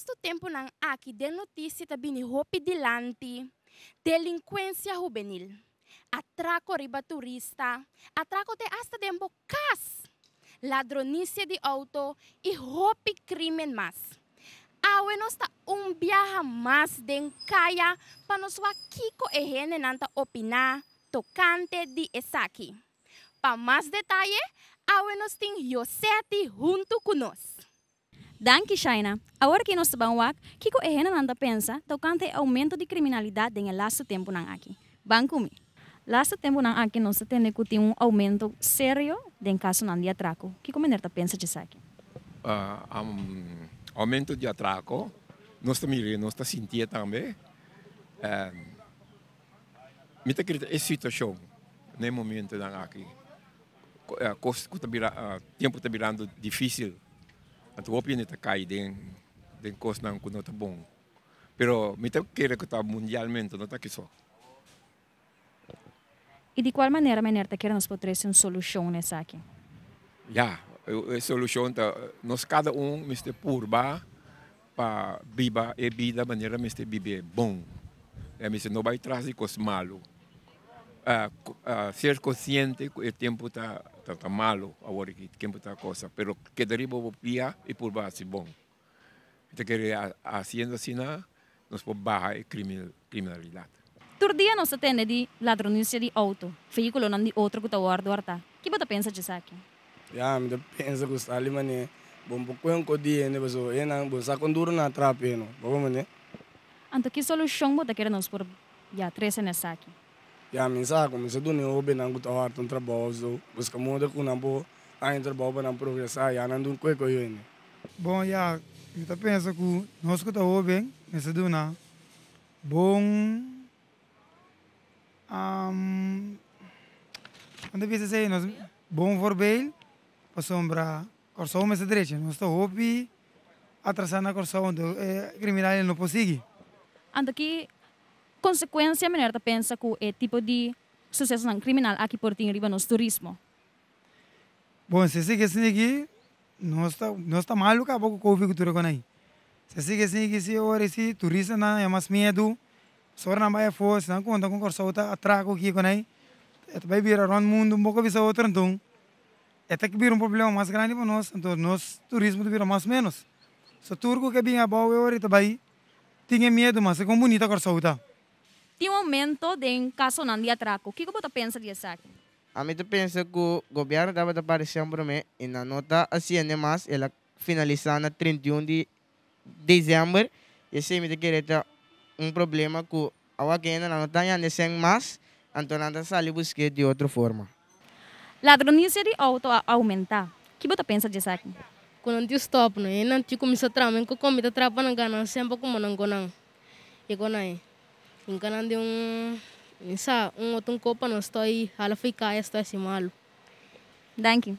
Lastu tempunan aki den notisia ta bini hopi dilanti delinkuensia hubenil, atrako riba turista, atrako te asta den bo kas, ladronisia di outo i hopi krímen mas. Awe nos ta un biaha mas den kaya pa nos wak kiko e hendenan ta opiná tokante di esaki. Pa mas detaye, awe nos tin Josetti huntu ku nos. Danki, Shaina. Awor aki nos ta ban wak kiko e hendenan ta pensa tokante e oumento di kriminalidat den e lastu tempunan aki. Ban ku mi. Lastu tempunan aki nos ta tende ku tin un oumento serio den kasonan di atrako. Kiko mener ta pensa djesaki? Oumento di atrako nos ta mira, nos ta sintié tambe. Mi ta kere ta e situashon na e momentonan aki. Kos ku ta bira, tempu ta birando difísil. Anto hopi hende ta kai den den kosnan ku no ta bon. Pero mi ta kere ku ta mundialmente, no ta aki so. I di kual manera mener ta kere nos por trese un solushon na esaki? Ya, e solushon ta nos kada un mester purba pa biba e bida manera mester bib'é bon. E mester no bai tras di kos malu. Ser konsiente ku e tempu ta ta malu awor aki, tempu ta kosa, pero keda riba bo pia i purba hasi bon. Mi ta kere hasiendo asina nos por baha e kriminalidat. Tur dia nos ta tende di ladronisia di outo, vehíkulonan di otro ku ta wòrdu hartá. Ki bo ta pensa djesaki? Ya, mi ta pensa ku sta li manera bo no por kohe un kos di hende pasobra e nan bo sa kon duru nan a trapa e no. Bo por manera? Anto ki solushon bo ta kere nos por ya trese na esaki? Ya, mi sa kuminsá duna e hóbennan ku ta hòrta un trabou òf so, buska moda ku nan por haña trabou pa nan progresá, ya nan dun kohe kohe hende. Bon ya, mi ta pensa ku nos ku ta hóben mester duna bon kon ta bisa esei nos bon voorbeeld pasobra Kòrsou mester drecha. Nos ta hopi atrasá na Kòrsou anto e kriminalnan no por sigui. Anto ki konsekuensia meneer ta pensa ku e tipo di susesonan kriminal aki por tin riba nos turismo? Bon, si e sigui asina aki, nos ta nos ta malu kaba ku kofi ku tur e kon ai. Si e sigui asina aki si ora si turistanan haña mas miedu, si ora nan bai afó, si nan konta ku Kòrsou ta atrako aki kon ai, e ta bai bira rònt mundu un poko bisa otro anto e ta bira un problema mas grandi pa nos, anto nos turismo ta bira mas ménos. So tur ku ke bin abou e ora e ta bai tin e miedu mas e kon bunita Kòrsou ta. Tin un oumento den kasonan di atrako. Kiko bo ta pensa di esaki? Ami ta pensa ku gobièrnu tabata parisié un promé i nan no ta hasiende mas, el a finalisá na 31 di desèmber i esei mi ta kere ta un problema ku awa ku hende nan no ta hañando esei mas, anto nan ta sali busk'é di otro forma. Ladronisia di outo a oumentá. Ki bo ta pensa di esaki? Ku nan tin stòp no, e nan tin kuminsá traha, men ku komi ta traha pa nan gana semper komo nan gonan e gonan e. Hinka nan den un mi sa un otro un kopa nos stoi hala fo'i kaya stoi hasi malu. Danki.